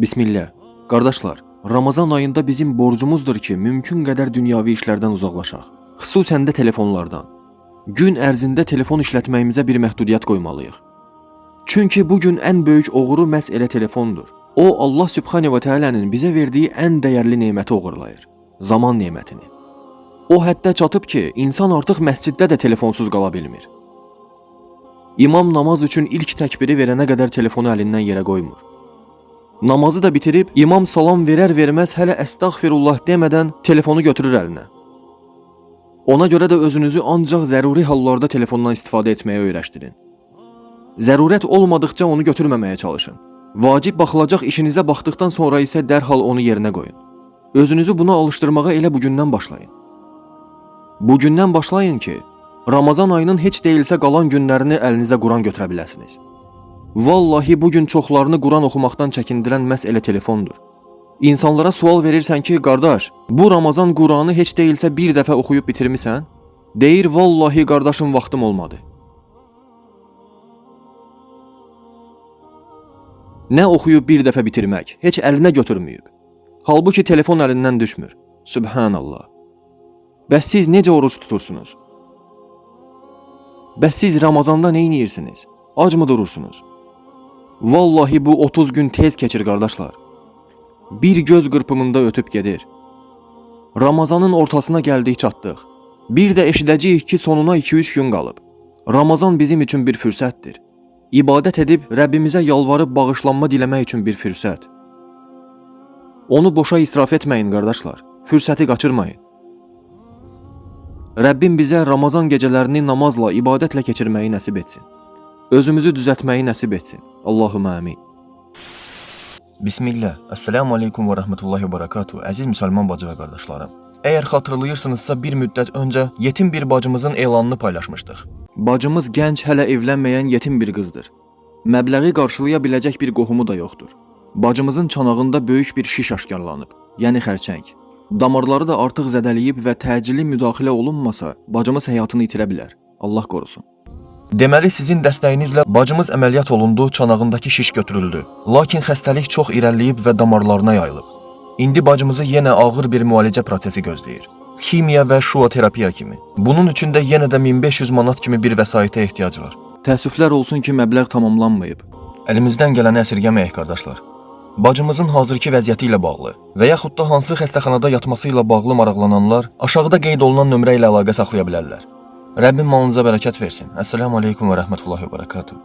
Bismillah. Qardaşlar, Ramazan ayında bizim borcumuzdur ki, mümkün qədər dünyavi işlərdən uzaqlaşaq. Xüsusən də telefonlardan. Gün ərzində telefon işlətməyimizə bir məhdudiyyət qoymalıyıq. Çünki bu gün ən böyük oğru məhz elə telefondur. O Allah Sübhanehu və Teala'nın bizə verdiyi ən dəyərli neməti oğurlayır. Zaman nemətini. O həddə çatıb ki, insan artıq məsciddə də telefonsuz qala bilmir. İmam namaz üçün ilk təkbiri verənə qədər telefonu əlindən yerə qoymur. Namazı da bitirib imam salam verər verməz hələ əstəğfirullah demədən telefonu götürür əlinə. Ona görə də özünüzü ancaq zəruri hallarda telefondan istifadə etməyə öyrəşdirin. Zərurət olmadıqca onu götürməməyə çalışın. Vacib baxılacaq işinizə baxdıqdan sonra isə dərhal onu yerinə qoyun. Özünüzü buna alışdırmağa elə bugündən başlayın. Bugündən başlayın ki, Ramazan ayının heç deyilsə qalan günlərini əlinizə Quran götürə biləsiniz. Vallahi bu gün çoxlarını Quran oxumaqdan çəkindirən məhz elə telefondur. İnsanlara sual verirsən ki, qardaş, bu Ramazan Quranı heç deyilsə bir dəfə oxuyub bitirmisən? Deyir, vallahi qardaşım vaxtım olmadı. Nə oxuyub bir dəfə bitirmək, heç əlinə götürməyib. Halbuki telefon əlindən düşmür. Sübhanallah. Bəs siz necə oruc tutursunuz? Bəs siz Ramazanda nə edirsiniz? Ac mı durursunuz? Vallahi bu 30 gün tez keçir qardaşlar. Bir göz qırpımında ötüb gedir. Ramazanın ortasına gəldik çatdıq. Bir də eşidəcəyik ki, sonuna 2-3 gün qalıb. Ramazan bizim üçün bir fürsətdir. İbadət edib Rəbbimizə yalvarıb bağışlanma diləmək üçün bir fürsət. Onu boşa israf etməyin qardaşlar. Fürsəti qaçırmayın. Rəbbim bizə Ramazan gecələrini namazla, ibadətlə keçirməyi nəsib etsin. Özümüzü düzəltməyi nəsib etsin. Allahumma amin. Bismillah. Esselamu aleykum və rəhmətullahi və barakatuh. Əziz müsəlman bacı və qardaşlarım. Əgər xatırlayırsınızsa bir müddət öncə yetim bir bacımızın elanını paylaşmışdıq. Bacımız gənc, hələ evlənməyən yetim bir qızdır. Məbləği qarşılaya biləcək bir qohumu da yoxdur. Bacımızın çanağında böyük bir şiş aşkarlanıb, yəni xərçəng. Damarları da artıq zədəliyib və təcili müdaxilə olunmasa, bacımız həyatını itirə bilər. Allah qorusun. Deməli sizin dəstəyinizlə bacımız əməliyyat olundu, çanağındakı şiş götürüldü. Lakin xəstəlik çox irəliləyib və damarlarına yayılıb. İndi bacımızı yenə ağır bir müalicə prosesi gözləyir. Ximiya və şua terapiya kimi. Bunun üçün də yenə də 1500 manat kimi bir vəsaitə ehtiyac var. Təəssüflər olsun ki, məbləğ tamamlanmayıb. Əlimizdən gələni əsirgəməyək qardaşlar. Bacımızın hazırki vəziyyəti ilə bağlı və yaxud da hansı xəstəxanada yatması ilə bağlı maraqlananlar aşağıda qeyd olunan nömrə ilə əlaqə saxlaya bilərlər. Rəbbim malınıza bərəkət versin. Əssalamu aleykum və rəhmətullahi və bərəkatuh.